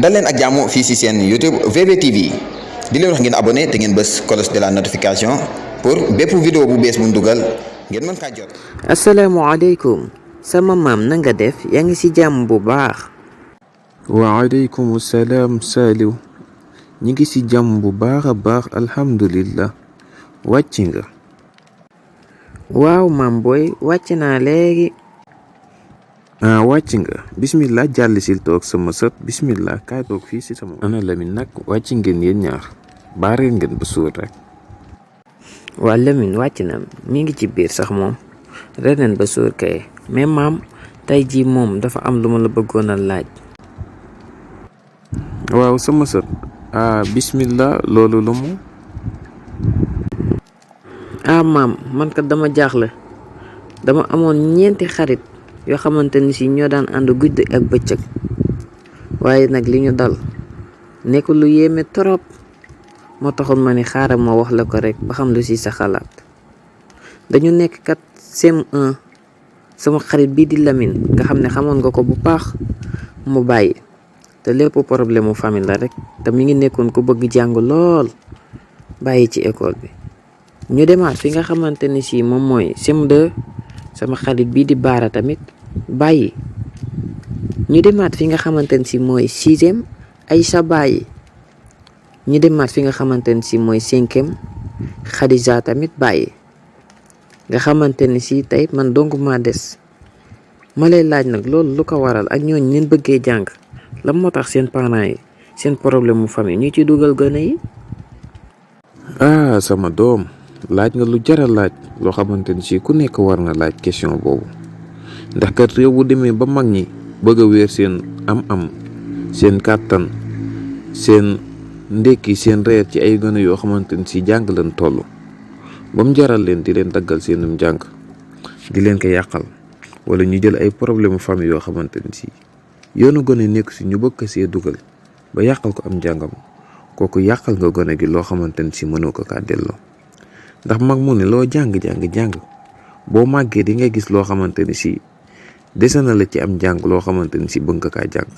dal leen ak jàmm fii ci seen YouTube VBTV di leen wax ngeen abonné te ngeen bës cloche de la notification pour bépp vidéo bu bees mu dugal ngeen mën kaa jot. asalaamaaleykum sama maam na nga def yaa ngi ci jàmm bu baax. waaleykum salaam Saliou ñi ngi ci jàmm bu baax a baax alhamdulillah wàcc nga. waaw maam booy wàcc naa léegi. wàcc nga bismillah jàll sil toog sama sët bismillah kaay toog fii ci sama ana Lamine nag wàcc ngeen yéen ñaar baareen ngeen ba suur rek. waa Lamine wàcc na mi ngi ci biir sax moom reneen ba suur kay mais maam tey jii moom dafa am lu ma la bëggoon a laaj. waaw sama sët bismillah loolu lu mu. maam man kat dama jaaxle dama amoon ñeenti xarit yoo xamante ni si ñoo daan ànd guddi ak bëccëg waaye nag li ñu dal nekkul lu yéeme trop moo taxoon ma ni xaaral ma wax la ko rek ba xam lu si sa xalaat. dañu nekk kat CM1 sama xarit bii di Lamine nga xam ne xamoon nga ko bu baax mu bàyyi te lépp problème mu famille la rek te mi ngi nekkoon ku bëgg jàng lool bàyyi ci école bi. ñu demaat fi nga xamante ni si moom mooy CM2 sama xarit bii di Baara tamit bàyyi ñu demaat fi nga xamante ni si mooy 6e Aïcha bàyyi ñu demaat fi nga xamante ni si mooy 5e Khadija tamit bàyyi nga xamante ni si tey man dong maa des ma lay laaj nag loolu lu ko waral ak ñooñu leen bëggee jàng lan moo tax seen parents yi seen problème mu famille ñu ci dugal gone yi. sama doom laaj nga lu jara laaj loo xamante ni si ku nekk war na laaj question boobu ndax kat réew bu demee ba mag ñi bëgg a wéer seen am-am seen kàttan seen ndekki seen reer ci ay gone yoo xamante ni si jàng leen toll ba mu jaral leen di leen daggal seenum jàng di leen ko yàqal wala ñu jël ay problème famille yoo xamante ni si yoonu gone nekk si ñu bëgg ko see dugal ba yàqal ko am jàngam kooku yàqal nga gone gi loo xamante ni si mënoo ko kaa delloo. ndax mag mu ne loo jàng boo màggee di nga gis loo xamante ni si dese na la ci am jàng loo xamante ni si bëgg nga kaa jàng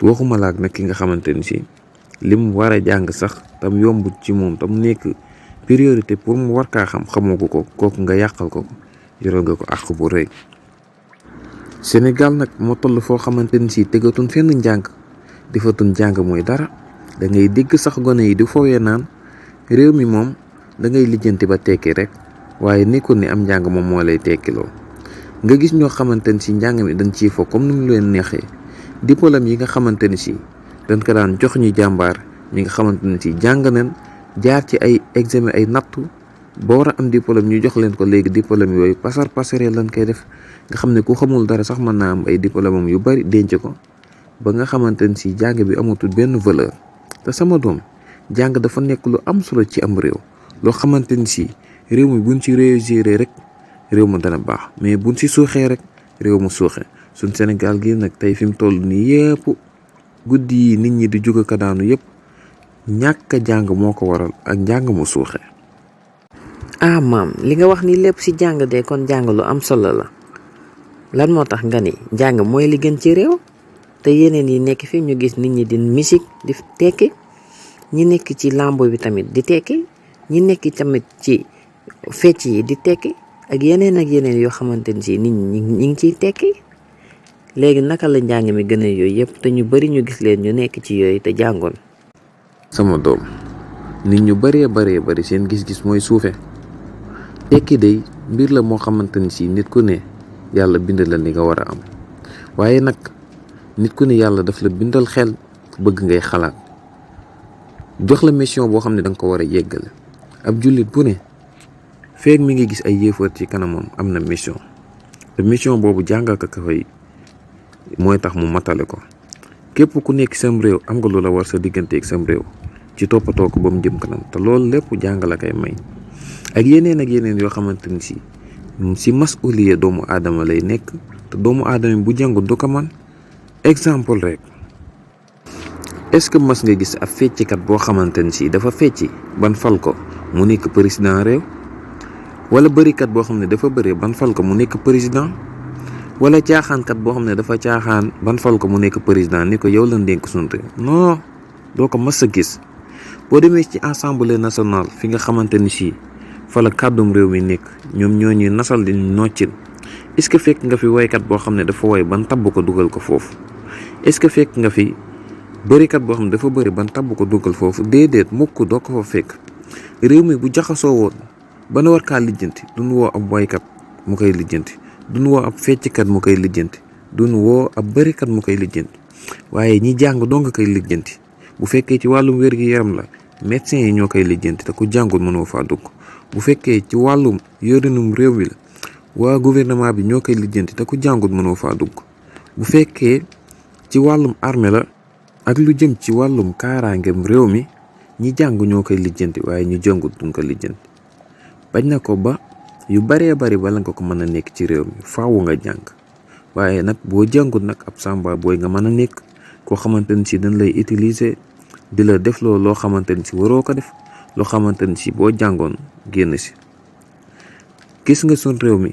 waxuma laak nag ki nga xamante ni si lim war a jàng sax tam yombut ci moom tam nekk priorité pour mu war kaa xamoo ko kooku nga yàqal ko yoral nga ko àq bu rëy. Sénégal nag moo toll foo xamante ni si tegatun fenn njàng defatun jàng mooy dara da ngay dégg sax gone yi di foowee naan réew mi moom da ngay lijjanti ba tekki rek waaye nekkul ni am njàng moom moo lay tekkiloo nga gis ñoo xamante ni si njàng mi dañ ciy fo comme ni mu leen neexee diplôme yi nga xamante ni si dañ ko daan jox ñu jàmbaar ñi nga xamante ni si jàng nañ jaar ci ay examen ay nattu ba war a am diplôme ñu jox leen ko léegi diplôme yooyu passeree lañ koy def nga xam ne ku xamul dara sax mën naa am ay diplôme yu bari denc ko ba nga xamante ni si jàng bi amatul benn valeur te sama doom jàng dafa nekk lu am solo ci am réew. loo xamante ni si réew mi buñ ci réussir rek réew ma dana baax mais buñ ci suuxee rek réew mu suuxee suñ Sénégal gi nag tey fi mu toll nii yëpp guddi yi nit ñi di jóg ka daanu yëpp ñàkk a jàng moo ko waral ak njàng mu suuxee. maam li nga wax ni lépp ci jàng de kon jàng lu am solo la lan moo tax nga ni jàng mooy li gën ci réew te yeneen yi nekk fi ñu gis nit ñi di musique di tekki ñi nekk ci lambo bi tamit di tekki. ñi nekk tamit ci fecc yi di tekki ak yeneen yoo xamante ni si nit ñi ngi ciy tekki léegi naka la njàng mi gën a yooyu yëpp te ñu bari ñu gis leen ñu nekk ci yooyu te jàngoon. sama doom nit ñu bari seen gis-gis mooy suufe tekki day mbir la moo xamante ni si nit ku ne yàlla bind la li nga war a am waaye nag nit ku ne yàlla daf la bindal xel bëgg ngay xalaat jox la mission boo xam ne danga ko war a yeggale. ab jullit bu ne feek mi ngi gis ay yéefar ci kanamam am na mission te mission boobu jàngal ko fay mooy tax mu matale ko képp ku nekk sam réew am nga lu la war sa digganteeg sam réew ci toppatoo ko ba mu jëm kanam te loolu lépp jàngal kay may ak yeneen yoo xamante ni si masuliya doomu aadama lay nekk te doomu aadama bu jàngut du ko man exemple rek est-ce que mas nga gis ab fecckat boo xamante ni si dafa fecci ban fal ko mu nekk président réew, wala bërikat boo xam ne dafa bëri ban fal ko mu nekk président, wala caaxaankat boo xam ne dafa caaxaan ban fal ko mu nekk président ni ko yow la dénk suñu réew? Non, doo ko mas a gis. boo demee ci assemblée nationale fi nga xamante ni si fa la kàddum réew mi nekk, ñoom ñoo ñuy nasal di noccil. est-ce que fekk nga fi woykat boo xam ne dafa woy ban tabb ko dugal ko foofu? est-ce que fekk nga fi bërikat boo xam ne dafa bëri ban tabb ko dugal foofu? déedéet, mukk doo ko fa fekk. réew mi bu jaxasoo woon ba na war kaa lijjanti, duñu woo ab woykat mu koy lijjanti, duñu woo ab fecckat mu koy lijjanti, duñu woo ab bërikat mu koy lijjanti, waaye ñi jàng doo nga koy lijjanti. bu fekkee ci wàllum wér-gi-yaram la, médecins yi ñoo koy lijjanti te ku jàngul mënoo faa dugg. bu fekkee ci wàllum yorinum réew mi la, waa gouvernement bi ñoo koy lijjanti te ku jàngul mënoo faa dugg. bu fekkee ci wàllum armée la ak lu jëm ci wàllum kaaraangeem réew mi, ñi jàng ñoo koy lijjanti waaye ñu jàngul duñ ko lijjanti. bañ na ko ba yu baree bari bala nga ko mën a nekk ci réew mi faawu nga jàng, waaye nag boo jàngul nag ab samba booy nga mën a nekk koo xamante ni si dañ lay utiliser di la def loo xamante ni si waroo ko def, loo xamante ni si boo jàngoon génn si. gis nga sun réew mi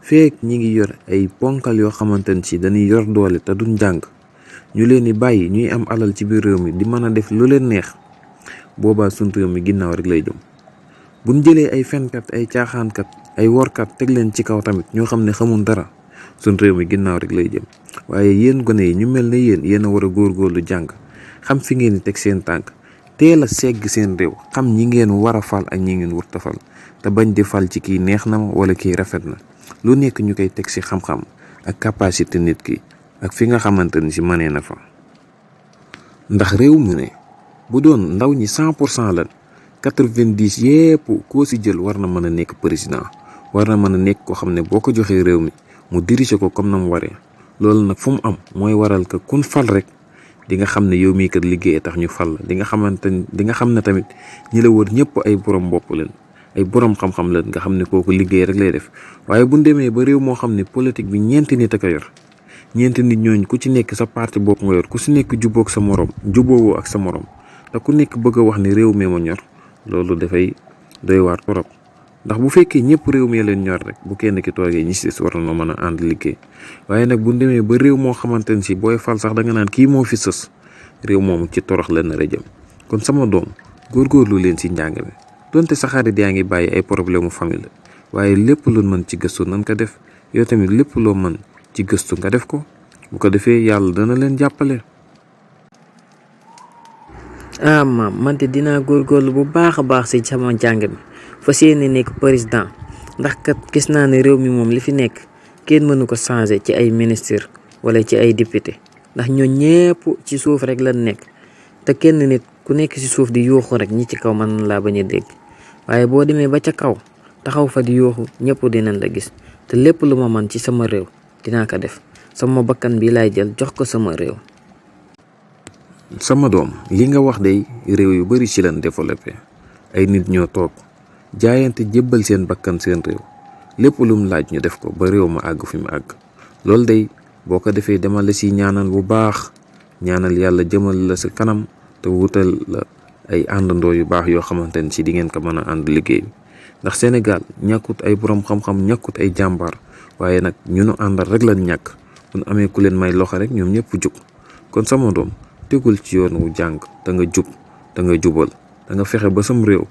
feek ñi ngi yor ay ponkal yoo xamante ni si dañuy yor doole te duñ jàng, ñu leen di bàyyi ñuy am alal ci biir réew mi di mën a def lu leen neex, boobaa sun réew mi ginnaaw rek lay jëm. buñ jëlee ay fenkat, ay caaxaankat, ay workat teg leen ci kaw tamit ñoo xam ne xamul dara, sun réew mi ginnaaw rek lay jëm. waaye yéen gone yi ñu mel ne yéen a war a góorgóorlu jàng, xam fi ngeen di teg seen tànk, teel a segg seen réew, xam ñi ngeen war a fal ak ñi ngeen wurta fal, te bañ di fal ci kii neex na ma wala kii rafet na. lu nekk ñu koy teg si xam-xam ak capacité nit ki ak fi nga xamante ni si mënee na fa. ndax réew mu ne bu doon ndaw ñi 100% lan, 90 yépp koo si jël war na mën a nekk président, war na mën a nekk koo xam ne boo ko joxee réew mi mu diriger ko comme na mu waree. loolu nag fu mu am mooy waral que kun fal rek di nga xam ne yow mii kat liggéey tax ñu fal la. di nga xam ne tamit ñi la wër ñëpp ay borom bopp leen, ay borom xam-xam leen, nga xam ne kooku liggéey rek lay def. waaye bu ñu demee ba réew moo xam ne politique bi ñeenti nit a ko yor, ñeenti nit ñooñu ku ci nekk sa parti bopp nga yor, ku si nekk jubboog sa morom, jubboowoo ak sa morom, te ku nekk bëgg a wax ne réew mi ma ñor, loolu dafay doy waar torop. ndax bu fekkee ñëpp réew mi leen ñor rek, bu kenn ki toogee ñi si war na mën a ànd liggéey. waaye nag bu ñu demee ba réew moo xamante ne si booy fal sax da nga naan kii moo fi sës, réew moomu ci torox la nar a jëm. kon sama doom, góorgóorlu leen si njàng mi, donte sa xarit yaa ngi bàyyi ay problème mu famille la, waaye lépp lu mën ci gëstu nan ko def. yow tamit lépp loo mën ci gëstu nga def ko, bu ko defee yàlla dana leen jàppale. maam man de dinaa góorgóorlu bu baax a baax si sama njàng mi, fas yéene nekk président, ndax kat gis naa ne réew mi moom li fi nekk kenn mënu ko changer ci ay ministre wala ci ay député, ndax ñoo ñépp ci suuf rek lan nekk, te kenn nit ku nekk ci suuf di yuuxu rek ñi ci kaw mën laa bañ a dégg. waaye boo demee ba ca kaw taxaw fa di yuuxu, ñëpp dinañ la gis. te lépp lu ma man ci sama réew dinaa ko def, sama bakkan bi laay jël jox ko sama réew. sama doom, li nga wax day réew yu bari ci lan développé. ay nit ñoo toog jaayante jébbal seen bakkan seen réew, lépp lum laaj ñu def ko ba réew ma àgg fi mu àgg. loolu day boo ko defee demal la si ñaanal bu baax, ñaanal yàlla jëmal la sa kanam, te wutal la ay àndandoo yu baax yoo xamante ni si di ngeen ko mën a ànd liggéey. ndax Sénégal ñàkkut ay borom xam-xam, ñàkkut ay jàmbaar, waaye nag ñu nu àndal rek lan ñàkk. bu nu amee ku leen may loxo rek ñoom ñëpp jug. kon sama doom, tegul ci yoon wu jàng, da nga jub, da nga jubal, da nga fexe ba sam réew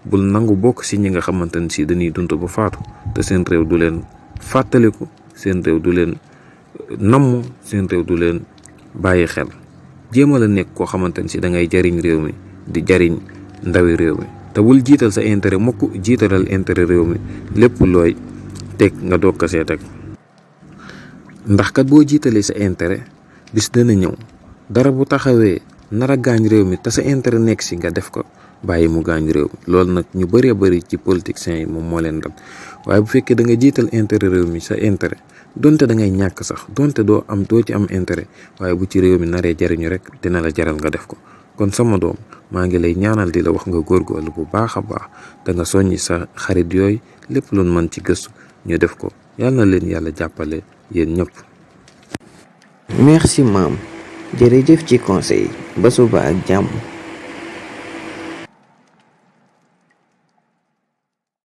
bul nangu bokk si ñi nga xamante ne si dañuy dund ba faatu te seen réew du leen fàttaliku, seen réew du leen namm, seen réew du leen bàyyi xel. jéemal a nekk koo xamante ne si da ngay jariñ réew mi di jariñ ndawi réew mi, te bul jiital sa intérêt mukk, jiitalal intérêt réew mi. lépp looy teg nga doog ko see teg, ndax kat boo jiitalee sa intérêt bis dana ñëw dara bu taxawee nar a gaañ réew mi te sa intérêt nekk si nga def ko, bàyyi mu gaañ réew mi. loolu nag ñu bëree bëri ci politiciens yi moom moo leen dal. waaye bu fekkee da nga jiital intérêt réew mi, sa intérêt, donte da ngay ñàkk sax, donte doo ci am intérêt, waaye bu ci réew mi naree jariñu rek dina la jaral nga def ko. kon sama doom, maa ngi lay ñaanal di la wax nga góorgóorlu bu baax a baax, da nga soññi sa xarit yooyu, lépp lu mën ci gëstu ñu def ko. yàlla na leen yàlla jàppale yéen ñëpp. merci maam. jërëjëf ci conseil ba suba ak jàmm.